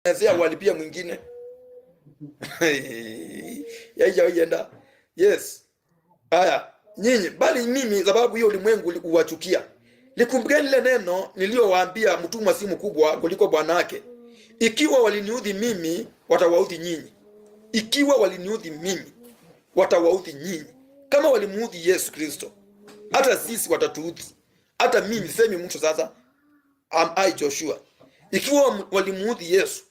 Kutengenezea walipia mwingine. Yaijaenda. Yes. Haya, nyinyi bali mimi sababu hiyo ulimwengu uwachukia. Likumbukeni lile neno niliyowaambia, mtumwa si mkubwa kuliko bwana wake. Ikiwa waliniudhi mimi, watawaudhi nyinyi. Ikiwa waliniudhi mimi, watawaudhi nyinyi. Kama walimuudhi Yesu Kristo, hata sisi watatuudhi. Hata mimi semi mtu sasa, am I Joshua. Ikiwa walimuudhi Yesu,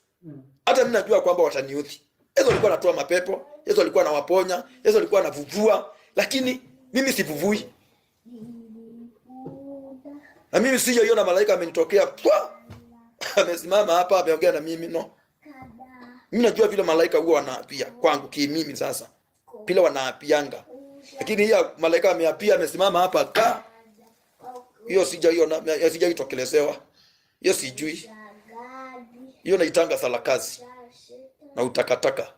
hata mimi najua kwamba wataniudhi. Yesu alikuwa anatoa mapepo, Yesu alikuwa anawaponya, Yesu alikuwa anavuvua, lakini mimi sivuvui. Na mimi sijaiona malaika amenitokea pwa, amesimama hapa ameongea na mimi, no. Mimi najua vile malaika huwa wanaapia kwangu kimimi sasa. Vile wanaapianga. Lakini hiyo malaika ameapia amesimama hapa ka hiyo sijaiona, sijaitokelezewa. Hiyo sijui. Hiyo naitanga salakazi na utakataka.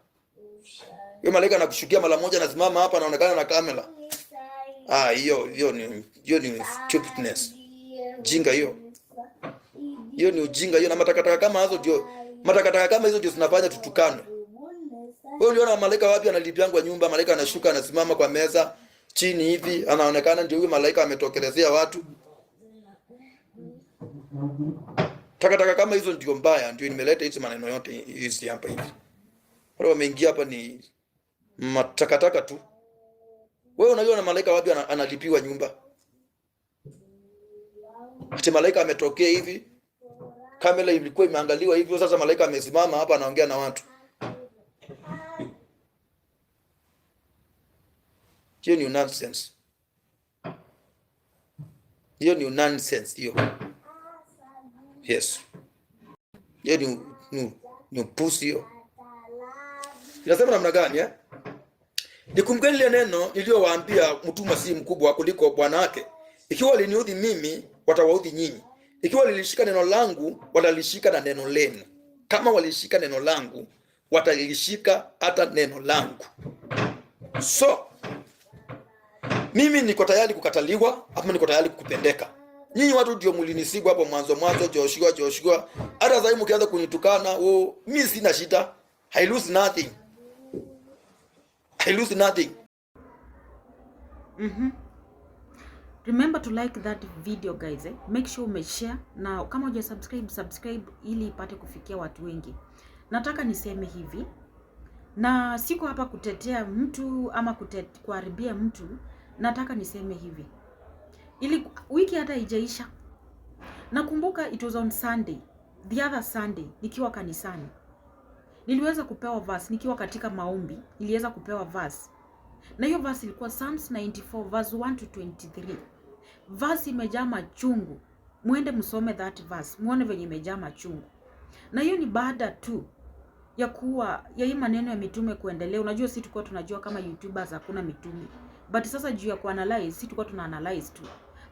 Hiyo malaika anakushukia mara moja, anasimama hapa, anaonekana na kamera. Ah, hiyo ni stupidness. Jinga hiyo. Hiyo ni ujinga hiyo, na matakataka kama hizo ndio matakataka kama hizo ndio zinafanya tutukanwe. Wewe uliona malaika wapi analipiangwa nyumba? Malaika anashuka anasimama kwa meza chini hivi, anaonekana ndio huyo malaika ametokelezea watu. Takataka kama hizo ndio mbaya, ndio nimeleta hizi maneno yote hizi hapa hivi. Wale wameingia hapa ni matakataka tu. Wewe unajua na malaika wapi analipiwa nyumba? Ati malaika ametokea hivi, kamera ilikuwa imeangaliwa hivyo, sasa malaika amesimama hapa anaongea na watu. Hiyo ni nonsense. Hiyo ni nonsense hiyo. Yes. Hiyo ni upuzi hiyo. Inasema namna gani eh? Nikumbukeni lile neno niliyowaambia, mtumwa si mkubwa kuliko bwana wake. Ikiwa waliniudhi mimi, watawaudhi nyinyi. Ikiwa walilishika neno langu, watalishika na neno lenu. Kama walishika neno langu, watalishika hata neno langu. So mimi niko tayari kukataliwa ama niko tayari kupendeka. Nyinyi watu ndio mlinisibu hapo mwanzo mwanzo, Joshua Joshua. Hata sasa mkianza kunitukana, oh, mimi sina shida. I lose nothing. I lose nothing. Remember to like that video, guys, eh? Make sure umeshare na kama huja subscribe, subscribe ili ipate kufikia watu wengi. Nataka niseme hivi, na siko hapa kutetea mtu ama kuharibia mtu. Nataka niseme hivi, ili wiki hata haijaisha, nakumbuka it was on Sunday, the other Sunday, nikiwa kanisani niliweza kupewa verse. Nikiwa katika maombi niliweza kupewa verse, na hiyo verse ilikuwa Psalms 94 verse 1 to 23. Verse imejaa machungu, mwende msome that verse muone venye imejaa machungu. Na hiyo ni baada tu ya kuwa ya hii maneno ya mitume kuendelea. Unajua, si tulikuwa tunajua kama YouTubers hakuna mitume, but sasa juu ya kuanalyze, si tulikuwa tuna analyze tu,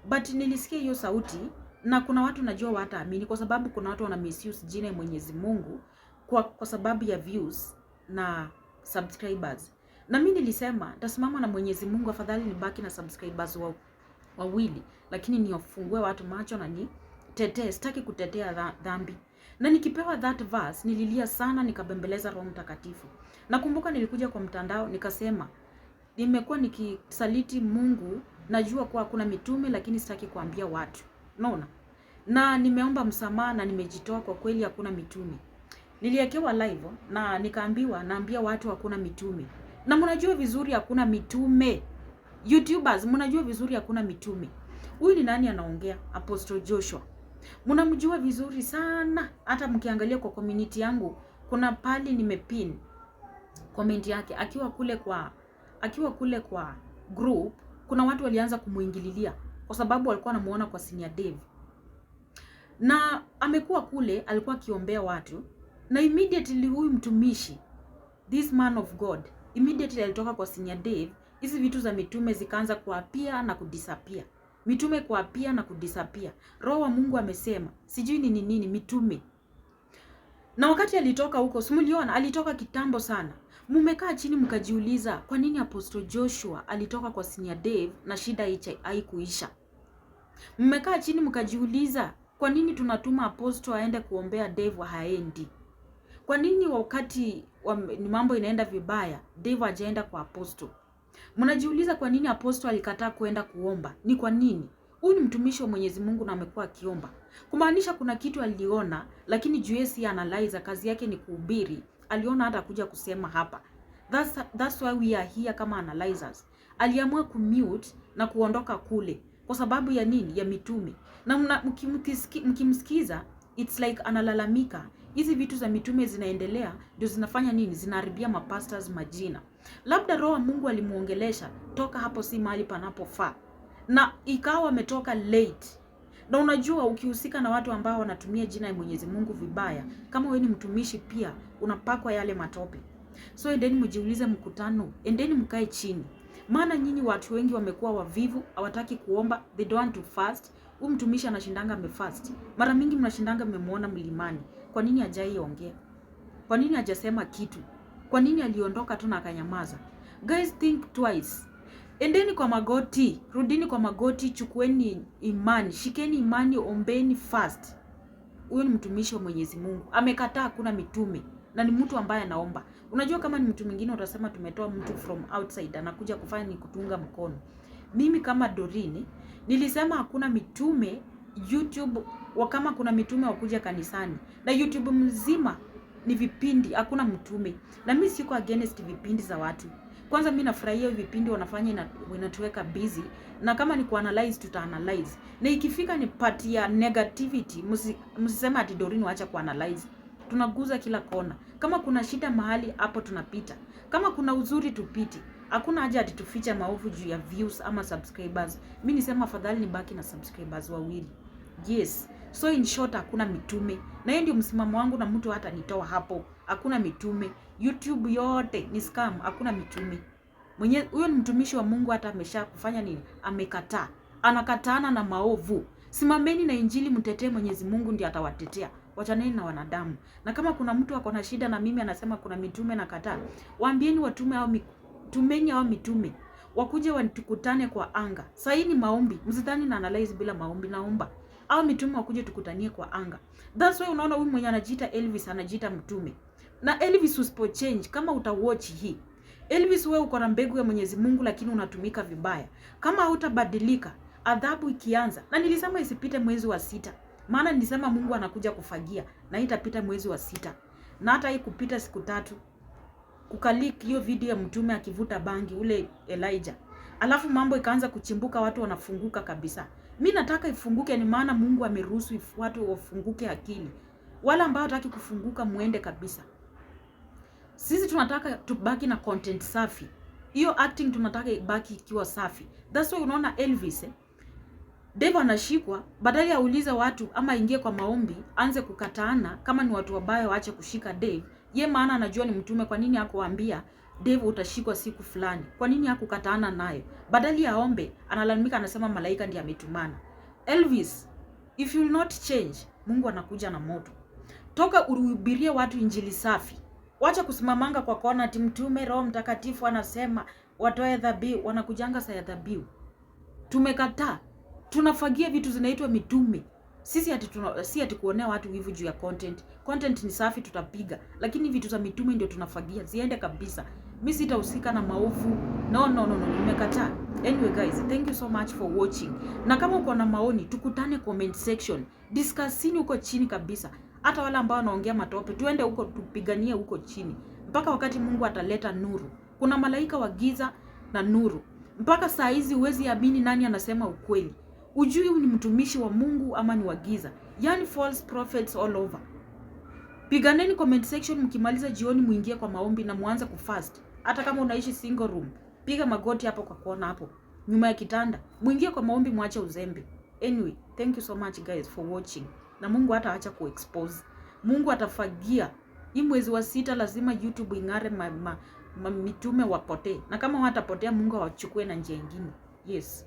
but nilisikia hiyo sauti, na kuna watu najua wataamini, kwa sababu kuna watu wana misuse jina ya Mwenyezi Mungu kwa sababu ya views na subscribers. Na mimi nilisema nitasimama na Mwenyezi Mungu, afadhali nibaki na subscribers wawili, lakini niwafungue watu macho na ni tetee. Sitaki kutetea dhambi. Na nikipewa that verse nililia sana, nikabembeleza Roho Mtakatifu. Nakumbuka nilikuja kwa mtandao nikasema nimekuwa nikisaliti Mungu, najua kuwa kuna mitume, lakini sitaki kuambia watu. Unaona? Na nimeomba msamaha na nimejitoa kwa kweli, hakuna mitume. Niliekewa live na nikaambiwa naambia watu hakuna mitume. Na mnajua vizuri hakuna mitume. YouTubers, mnajua vizuri hakuna mitume. Huyu ni nani anaongea? Apostle Joshua. Mnamjua vizuri sana. Hata mkiangalia kwa community yangu kuna pali nimepin comment yake akiwa kule kwa group, kuna watu walianza kumuingililia kwa sababu walikuwa wanamuona kwa Senior Dave. Na amekuwa kule, alikuwa akiombea watu, na immediately huyu mtumishi, this man of God, immediately alitoka kwa Senior Dave, hizi vitu za mitume zikaanza kuappear na kudisappear, mitume kuappear na kudisappear. Roho wa Mungu amesema sijui nini nini mitume. Na wakati alitoka huko, si mliona alitoka kitambo sana. Mumekaa chini mkajiuliza kwa nini Apostle Joshua alitoka kwa Senior Dave na shida haikuisha. Mmekaa chini mkajiuliza kwa nini tunatuma Apostle aende kuombea Dave haendi. Kwa nini wakati ni mambo inaenda vibaya, Dave hajaenda kwa apostle? Mnajiuliza kwa nini apostle alikataa kuenda kuomba? Ni kwa nini? Huyu ni mtumishi wa Mwenyezi Mungu na amekuwa akiomba. Kumaanisha kuna kitu aliona, lakini juu yeye si analyzer, kazi yake ni kuhubiri. Aliona hata kuja kusema hapa. That's why we are here kama analyzers. Aliamua kumute na kuondoka kule kwa sababu ya nini? Ya mitume. Na mkimsikiza it's like analalamika. Hizi vitu za mitume zinaendelea ndio zinafanya nini? Zinaharibia mapastors majina. Labda Roho wa Mungu alimuongelesha, toka hapo, si mahali panapofaa, na ikawa ametoka late. Na unajua ukihusika na watu ambao wanatumia jina ya Mwenyezi Mungu vibaya, kama wewe ni mtumishi pia unapakwa yale matope. So endeni mjiulize mkutano, endeni mkae chini, maana nyinyi watu wengi wamekuwa wavivu, hawataki kuomba, they don't want to fast. Huyu mtumishi anashindanga amefast, mara mingi mnashindanga mmemuona mlimani. Kwa nini hajai ongea? Kwa nini hajasema kitu? Kwa nini aliondoka tu na akanyamaza? Guys, think twice. Endeni kwa magoti, rudini kwa magoti, chukueni imani, shikeni imani, ombeni fast. Huyu ni mtumishi wa Mwenyezi Mungu, amekataa hakuna mitume na ni mtu ambaye anaomba. Unajua, kama ni mtu mwingine utasema tumetoa mtu from outside anakuja kufanya ni kutunga mkono. Mimi kama Doreen nilisema hakuna mitume YouTube, wa kama kuna mitume wakuja kanisani na YouTube mzima ni vipindi, hakuna mtume. Na mimi siko against vipindi za watu. Kwanza mi nafurahia vipindi wanafanya, inatuweka busy, na kama ni kuanalyze tuta analyze, na ikifika ni part ya negativity, msiseme ati Doreen waacha kuanalyze. Tunaguza kila kona. Kama kuna shida mahali hapo tunapita, kama kuna uzuri tupite. Hakuna haja ati tufiche maovu juu ya views ama subscribers. Mi nisema afadhali nibaki na subscribers wawili. Yes. So in short, hakuna mitume, na hiyo ndio msimamo wangu, na mtu hata nitoa hapo. Hakuna mitume, YouTube yote ni scam, hakuna mitume. Mwenye huyo ni mtumishi wa Mungu, hata amesha kufanya nini? Amekataa, anakataana na maovu. Simameni na Injili, mtetee Mwenyezi Mungu, ndiye atawatetea. Wachaneni na wanadamu. Na kama kuna mtu ako na shida na mimi anasema kuna mitume na kataa, waambieni watume au tumeni hao mitume wakuje watukutane kwa anga. Sasa hii ni maombi, msidhani na analyze bila maombi. Naomba au mitume wakuje tukutanie kwa anga. That's why unaona huyu mwenye anajiita Elvis anajiita mtume. Na Elvis, usipo change, kama utawatch hii Elvis, wewe uko na mbegu ya Mwenyezi Mungu lakini unatumika vibaya. Kama hautabadilika, adhabu ikianza, na nilisema isipite mwezi wa 6, maana nilisema Mungu anakuja kufagia na itapita mwezi wa 6, na hata hii kupita siku 3 kukaleak hiyo video ya mtume akivuta bangi ule Elijah, alafu mambo ikaanza kuchimbuka, watu wanafunguka kabisa. Mi nataka ifunguke, ni maana Mungu ameruhusu watu wafunguke akili. Wale ambao hataki kufunguka muende kabisa. Sisi tunataka tubaki na content safi. Hiyo acting tunataka ibaki ikiwa safi. That's why unaona Elvis, eh? Dave anashikwa, badala ya aulize watu ama ingie kwa maombi, anze kukataana kama ni watu wabaya waache kushika Dave. Ye maana anajua ni mtume, kwa nini hakuambia Dave utashikwa siku fulani? Kwa nini hakukataana nayo? Badala ya aombe, analalamika anasema malaika ndiye ametumana. Elvis, if you will not change, Mungu anakuja na moto. Toka uhubirie watu injili safi. Wacha kusimamanga kwa kona ati mtume Roho Mtakatifu anasema watoe dhabihu, wanakujanga saa ya dhabihu. Tumekataa. Tunafagia vitu zinaitwa mitume. Sisi ati tuna, si ati kuonea watu wivu juu ya content. Content ni safi tutapiga, lakini vitu za mitume ndio tunafagia, ziende kabisa. Mi sitahusika na maovu. No, no, no, no, nimekataa. Anyway guys, thank you so much for watching. Na kama uko na maoni, tukutane comment section. Discussini huko chini kabisa. Hata wale ambao wanaongea matope, tuende huko tupiganie huko chini mpaka wakati Mungu ataleta nuru. Kuna malaika wa giza na nuru. Mpaka saa hizi huwezi amini nani anasema ukweli. Ujui huyu ni mtumishi wa Mungu ama ni wa giza. Yani false prophets all over. Piganeni comment section, mkimaliza jioni muingie kwa maombi na muanze kufast. Hata kama unaishi single room, piga magoti hapo kwa kona hapo nyuma ya kitanda, muingie kwa maombi, muache uzembe. Anyway, thank you so much guys for watching. Na Mungu hata acha kuexpose. Mungu atafagia. Hii mwezi wa 6 lazima YouTube ing'are, mitume wapotee, na kama watapotea Mungu awachukue na njia ingine. Yes.